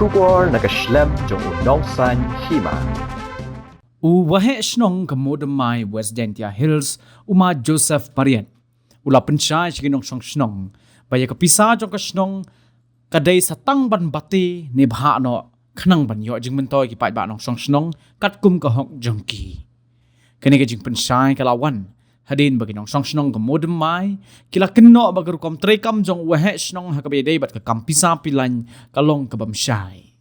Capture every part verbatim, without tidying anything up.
Khubor na ka shlem jong u Nongsaiñ Hima. U Waheh Shnong ka Modemai West Jaintia Hills, u Ma Joseph Pariat, u la pynshai sha ki nongshong shnong ba ïa ka pisa jong ka shnong ka dei sa tang ban bati ne bha noh, khnang ban ïoh jingmyntoi ki paidbah nongshong shnong katkum ka hok jong ki. Kane ka jingpynshai ka la wan hadien ba ki nongshong shnong ka Modemai ki la kynnoh ba ka rukom treikam jong u Waheh Shnong ha kaba ïadei bad ka kam pisa pilan ka long kaba ym shai.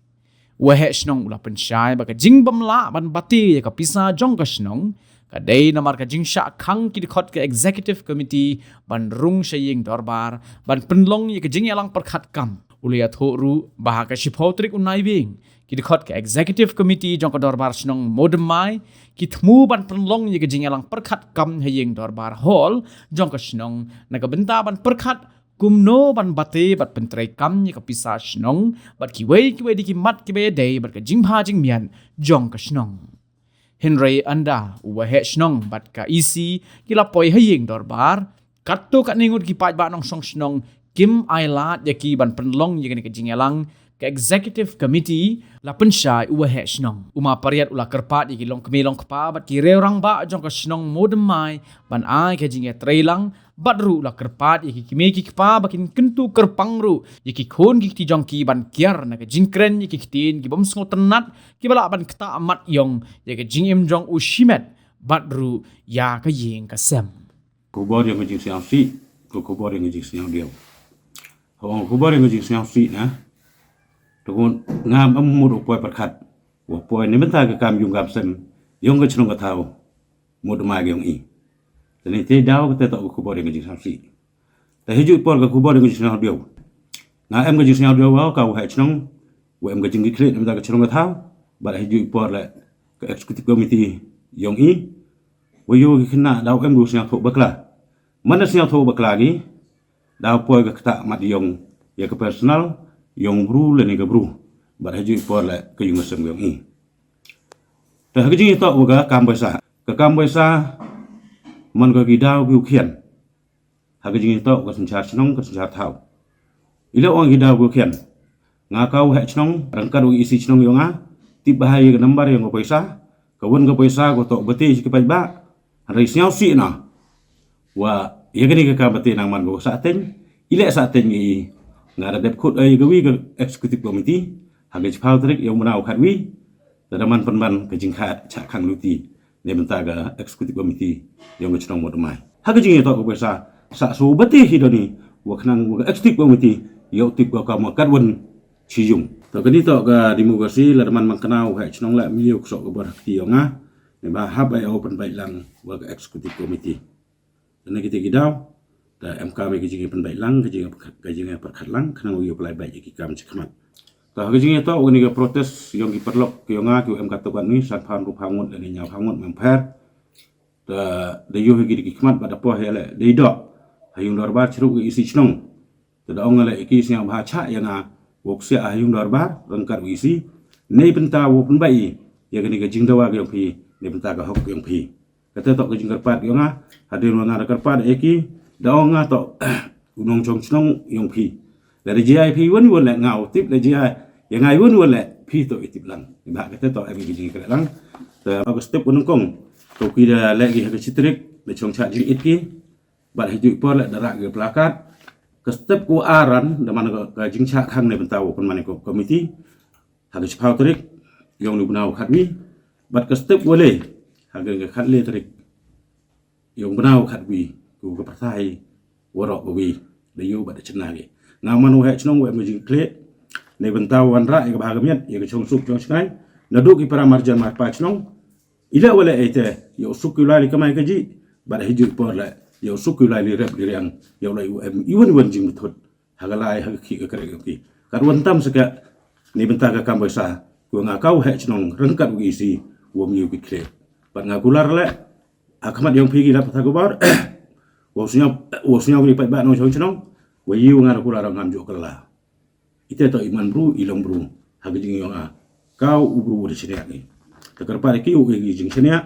U Waheh Shnong u la pynshai ba ka jingbym lah ban bati ïa ka pisa jong ka shnong ka dei namar ka jingshah khang ki dkhot ka Executive Committee ban rung sha ïing dorbar ban pynlong ïa ka jingïalang pyrkhat kam. U la ïathuh ruh ba ha ka shiphew tarik u Naiwieng ki dkhot ka Executive Committee jong ka Dorbar Shnong Modemai ki thmu ban pynlong ïa ka jingïalang pyrkhat kam ha ïing dorbar hall jong ka shnong na ka bynta ban pyrkhat kumno ban bati bad pyntreikam ïa ka pisa shnong bad kiwei kiwei de ki mat kiba ïadei bad ka jingbha jingmiat jong ka shnong. Hynrei ynda u Waheh Shnong bad ka E C ki la poi ha ïing dorbar, katto katne ngut ki paidbah nongshong shnong kim ailad ïa ki ban pynlong ïa kane ka jingïalang ka Executive Committee, la pynshai u Waheh Shnong. U Ma Pariat u la kyrpad ïa ki longkmie longkpa bad ki riew rangbah jong ka shnong Modemai ban ai ka jingïatreilang, bad ruh u la kyrpad ïa ki kmie ki kpa ba kin kyntu kyrpang ruh ïa ki khun ki kti jong ki ban kiar na ka jingkren ïa ki ktien ki bym sngewtynnat kiba lah ban ktah mat ïong ïa ka jingim jong u shimet bad ruh ïa ka ïing ka sem. Khubor ïong ka jingsngewsih, ka khubor ïong ka jingsngewdiaw. Haba khubor ïong ka jingsngewsih na, te nga ngam mut u poi pyrkhat, u poi ne mynta ka kam ïung kam sem ïong ka shnong ka thaw Modemai ka ïong i. Te ne te daw ka te toh ka khubor ïong ka jingsngewsih. Te hi ju i por ka khubor ïong ka jingsngewdiaw. Nga em ka jingsngewdiaw wa ka Waheh Shnong, wa em ka jingkitkhlieh ne mynta ka shnong ka thaw, bad hi ju i por le ka Executive Committee ïong i. Wa ïoh ki khynnah daw em ka sngewthuh bakla. Man da sngewthuh bakla ki, daw poi ka ktah mat ïong ïa ka personal ïong bru lane ka bru. Bad ha ju i por le ka ïung ka sem ïong i. Te ha ka jingïatoh wa ka kam pisa, ka kam pisa man ka ki daw ki u khian. Ha ka jingïatoh wa ka synshar shnong ka synshar thaw. I la ong ki daw ki u khian. Nga ka Waheh Shnong, ryngkat wa ka E C shnong ïong nga, tip bha ïa ka nambar ïong ka pisa, ka wan ka pisa ka toh bati sha ki paidbah, hynrei sngewsih na. Wa ïa kane ka kam bati nang man ka Sahteng, i leh Sahteng i, nga da dep khut ïa ka wi ka Executive Committee, ha ka shiphew tarik ïong u bnai u khatwi, te da man pynban ka jingkha shah khang luti ne mynta ka Executive Committee ïong ka shnong Modemai. Ha ka jingïatoh ka pisa, sa shu bati hi doni, wa khnang wa ka Executive Committee ïoh tip ka kam wa katwon shi ïung. To kani toh ka democracy, lada man man kane u Waheh Shnong la ym ïoh ka soh ka bor ha kti ïong nga, ne ba hap ai u pynbeit lang wa ka Executive Committee. Te na kita ki daw, te em kam ïa ka jingïapynbeit lang, ka jingïa, ka jingïapyrkhat lang, khnang u ïoh pynlait beit ïa ki kam shakhmat. Te ha ka jingïatoh kani ka protest ïong ki paralok ki ïong nga ki em katto katne, sanphew hynriewphew ngut lane hynñiewphew ngut mem pher. Te da ïoh ïa ki da ki khmat bad da poi ïa le, da ïoh doh ha ïung dorbar sha ruh ka E C shnong. Te da ong le ïa ki sngewbha shah ïa nga, wa u ksiah ha ïung dorbar ryngkat wa E C, ne bynta wa pynbeit ïa kani ka jingdawa ka ïong phi, ne bynta ka hok ïong phi. Kata toh ka jingkyrpad ïong nga, hadien wa nga da kyrpad ïa ki, da ong nga toh u nongshong shnong ïong phi. Da da jia ïa phi wan wan le nga u tip, da jia ïa nga wan wan le phi toh i tip lang. Ba kata toh em ka jingkyrpad lang. Te ka step wa nyngkong, to ki da leh ki ha ka shi tarik, da shong shah jingit ki. Bad ha ju i por le da rah ki placard. Ka step wa ar, da man ka, ka jingshah khang ne bynta wa pynman ka committee. Ha ka shiphew tarik ïong u bnai u khatwi. Bad ka step wa le, ha ka khatle tarik ïong u bnai u khatwi, ka pyrthei waroh kawi, da ïoh bad da chynna ki. Nga man u Waheh Shnong wa em ka jingkitkhlieh ne bynta wa wanrah ïa ka bha ka miat ïa ka shongsuk shongshngaiñ naduh ki para marjan marpa shnong. I leh wa leh ïa te, ïa u suk ïa u lai li kamai kajih, bad ha ju i por le ïa u suk ïa u lai li rep li riang, ïa u lai u em iwan iwan jingmyntoi ha ka lai ha ka khih ka kreh ïong ki. Katwon tam sa ka ne bynta ka kam pisa, ko nga ka Waheh Shnong ryngkat wa ka E C, wa ym ïoh kit khlieh. Bad nga kular le ha khmat ïong phi ki lad pathar khubor, wa u sngew, wa u sngew ki paidbah nongshong shnong, wa ïa nga da kular ngam ju kylla. Ite toh i man bru, i long bru ha ka jingïong nga, ka u bru da shaniah ngi. Te kyrpad ïa ki u ïa ki jingshaniah,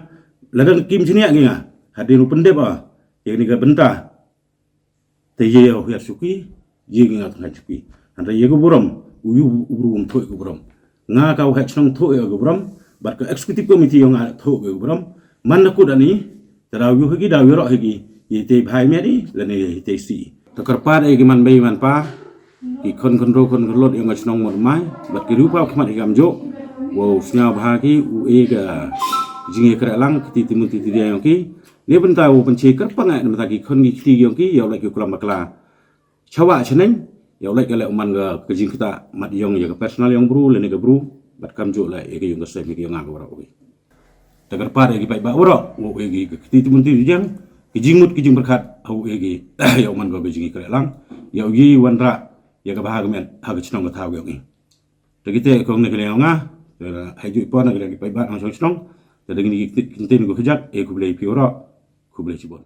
lada kim shaniah ngi nga, hadien u pyndep ïa kani ka bynta. Te ïa u hiar shuki, ïa ngi nga tang shuki. Hynrei ïa ka burom u ïoh u bru um thoh ïa ka burom. Nga ka u heh chnong thoh ïa ka burom, bad ka executive committee yong nga thoh ïa ka burom. Man na kut ani, te daw ïoh hi ki, daw ïoh roh hi ki, ïa te bha i miat i, lane ïa te si. Te kyrpad ïa ki man bei man pa, ki khon khon ro khon khon lot yong ka chnong Mawtmai, bad ki riew paw khmat i kam jok, wow sngew bha ki, u e ka jingïakhreh lang, kti timun ti ti yong ki, ne bynta u pynche kyrpang ai, ne bynta ki khon ki kti yong ki, ïa u lait ki klam bakla. Chawa chaneng, ïa u lait ka leh u man ka, ka jingkta, mat yong ïa ka personal yong bru, lane ka bru, bad kam jok leh, ïa ka yong ka sem, ïa ka yong nga ka waroh wi. Te kyrpad ïa ki paidbah waroh, u e ki, ka kti timun ti jang, ki jingmut ki jingpyrkhat, u e ki, ïa u man ka, ka jingïakhreh lang, ïa u ïa wanrah, ïa ka bha ka miat, ha ka chnong ka thaw yong i. Te kite kong ne ka liang nga, te hai ju i pon ne ka liang ki paidbah hong shong chnong, te da kini ki kti, ki kti ko khajak, e khublei phi waroh, khublei chibun.